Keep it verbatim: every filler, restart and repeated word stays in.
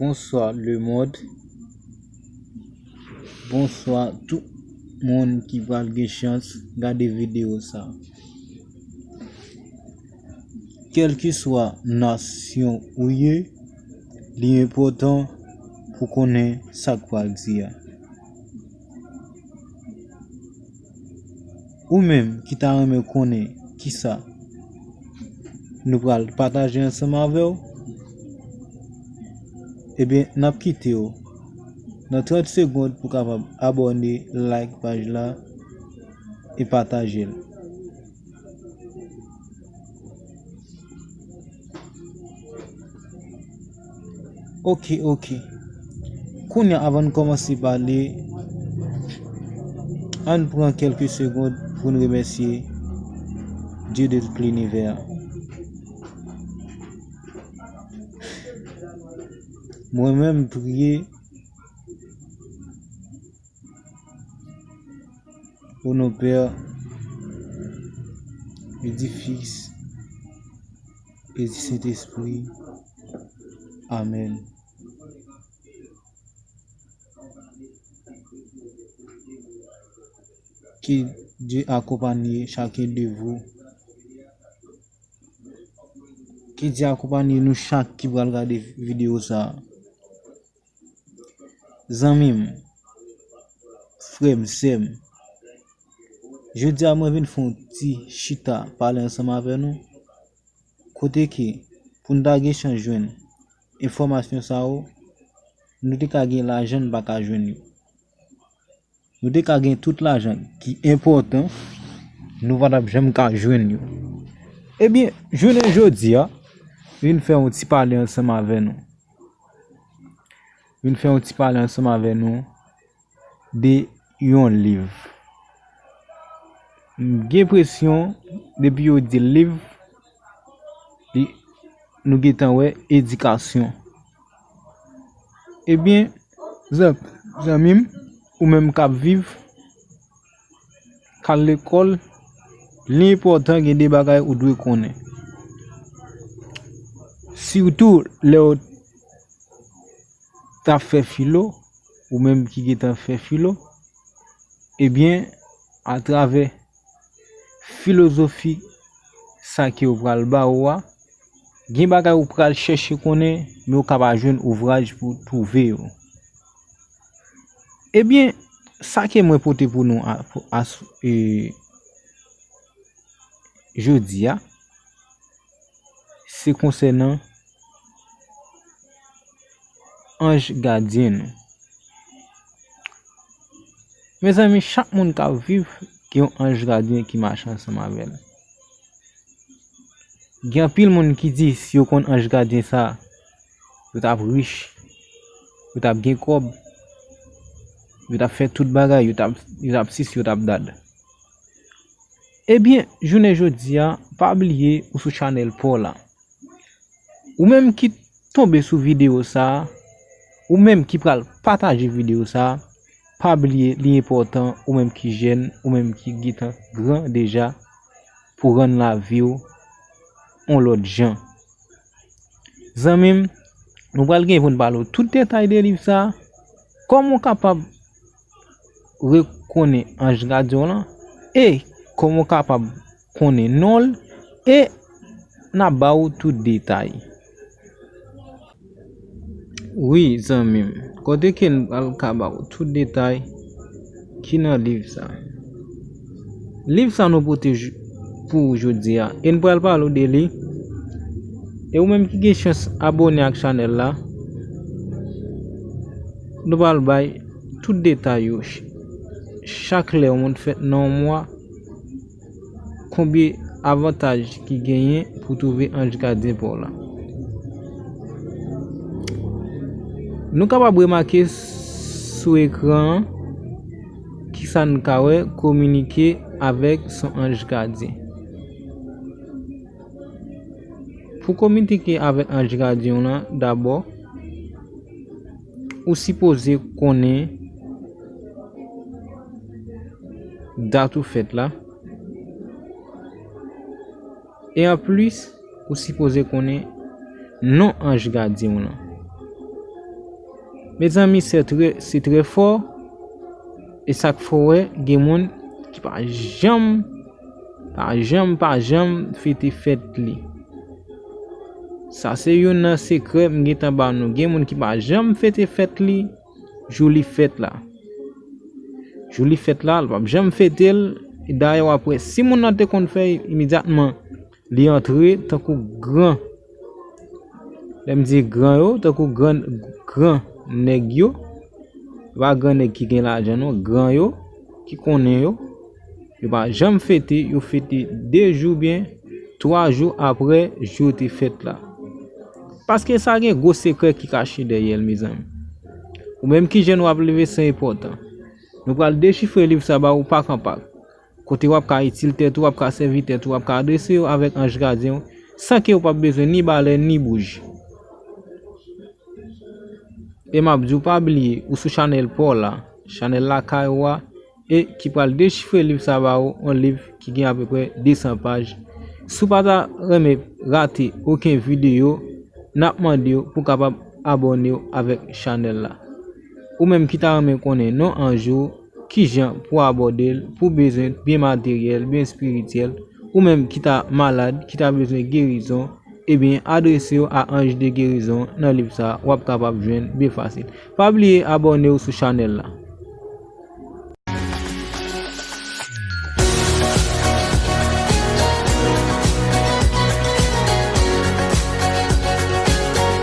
Bonswa lemonn. Bonswa tout moun ki pral gen chans gade videyo sa. Kèlkeswa nasyon ou ye, li enpòtan pou konnen sa k pral di a. Ou menm ki ta renmen konnen kisa nou pral pataje ansanm avè w, ebyen, n ap kite w nan trant segonn pou w kapab abòne, like paj la e pataje l. Ok, ok. Kounye a, avan n kòmanse pale, ann pran kèlke segonn pou n remèsye Dye de tout linivè a. Mwen menm, m priye o non Pè, e di Fis, e di Sentespri. Amèn. Ke Dye akonpanye chacun de vous. Ke Dye akonpanye nou chak ki pral gade videyo sa a. Zanmi m, frè m, sè m, jodi a mwen vin fè yon ti chita pale ansanm avè nou, kote ke pou n ta gen chans jwenn enfòmasyon sa yo, nou te ka gen lajan n pa ka jwenn yo. Nou te ka gen tout lajan ki enpòtan, nou pa t ap janm ka jwenn yo. Ebyen, jounen jodi a, vin fè yon ti pale ansanm avè nou. Vin fè yon ti pale ansanm avè nou de yon liv. M gen enpresyon, depi yo di liv, li, nou gentan wè edikasyon. Ebyen, zan-, zanmi m, ou menm k ap viv, k al lekòl, li enpòtan, gen de bagay ou dwe konnen. Sitou lè w t ap fè filo, ou menm ki gentan fè filo, ebyen, atravè filozofi sa ke yo pral ba ou a, gen bagay ou pral chèche konnen, men ou ka pa jwenn ouvraj pou w twouve yo. Ebyen, sa ke mwen pote pou nou a, pou, as-, e, jodi a, se konsènan anj gadyen nou. Mezanmi, chak moun k ap viv, gen yon anj gadyen ki mache ansanm avè l. Gen anpil moun ki di, si yo konn anj gadyen sa, yo t ap rich, yo t ap gen kòb, yo t ap fè tout bagay, yo t ap, yo t ap sis, yo t ap dad. Ebyen, jounen jodi a, pa bliye ou sou chanèl pa w la. Ou menm ki tonbe sou videyo sa a, ou menm ki pral pataje videyo sa a, pa bliye li enpòtan, ou menm ki jèn, ou menm ki gentan gran deja, pou rann lavi w yon lòt jan. Zanmi m, nou pral gen pou n pale w tout detay de liv sa a, kòman w kapab rekonnen anj gadyen w lan, e kòman w kapab konnen non l, e n ap ba w tout detay. Wi, zanmi m, kote ke n pral ka ba w tout detay ki nan liv sa. Liv sa nou pote j-, pou ou jodi a, e n pral pale w de li. E ou menm ki gen chans abòne ak chanèl la, nou pral bay tout detay yo. Ch-, chak lè yon moun fèt nan yon mwa, konbyen avantaj ki genyen pou w twouve anj gadyen pa w la. Nou kapab remake sou ekran an, kisa n ka wè, kominike avèk son anj gadyen. Pou kominike avèk anj gadyen w lan, dabò, ou sipoze konnen dat ou fèt la. E anplis, ou sipoze konnen non anj gadyen w lan. Mezanmi, se trè, se trè fò. E sa k fè w wè, gen moun ki pa janm, pa janm, pa janm fete fèt li. Sa se youn nan sekrè m gentan ba nou. Gen moun ki pa janm fete fèt li, jou li fèt la. Jou li fèt la, l p ap janm fete l. E dayè, w ap wè, si moun nan te konn fè, imedyatman, li antre tankou gran. Lè m di gran yo, tankou gran, gran nèg yo. E pa gran nèg ki gen lajan, non. Gran yo, ki konnen yo. Yo pa janm fete, yo fete de jou byen twa jou apre jou te fèt la. Paske sa gen gwo sekrè ki kache dèyè l, mezanmi. Ou menm ki jèn, w ap leve, se enpòtan. Nou pral dechifre liv sa ba ou pak an pak. Kote w ap ka itil tèt ou, w ap ka sèvi tèt ou, w ap ka adrese yo avèk anj gadyen w, san ke w p ap bezwen ni balè, ni bouji. E m ap di w pa bliye, ou sou chanèl pa w la, chanèl lakay ou a, e ki pral dechifre liv sa ba ou, yon liv ki gen apeprè de san paj. Si w pa ta renmen rate okenn videyo, n ap mande w pou w kapab abòne w avèk chanèl la. Ou menm ki ta renmen konnen non anj ou, kijan pou abòde l, pou bezwen byen materyèl, byen espirityèl, ou menm ki ta malad, ki ta bezwen gerizon, ebyen, adrese w a Anj de Gerizon nan liv sa a, w ap kapab jwenn byen fasil. Pa bliye abòne w sou chanèl la.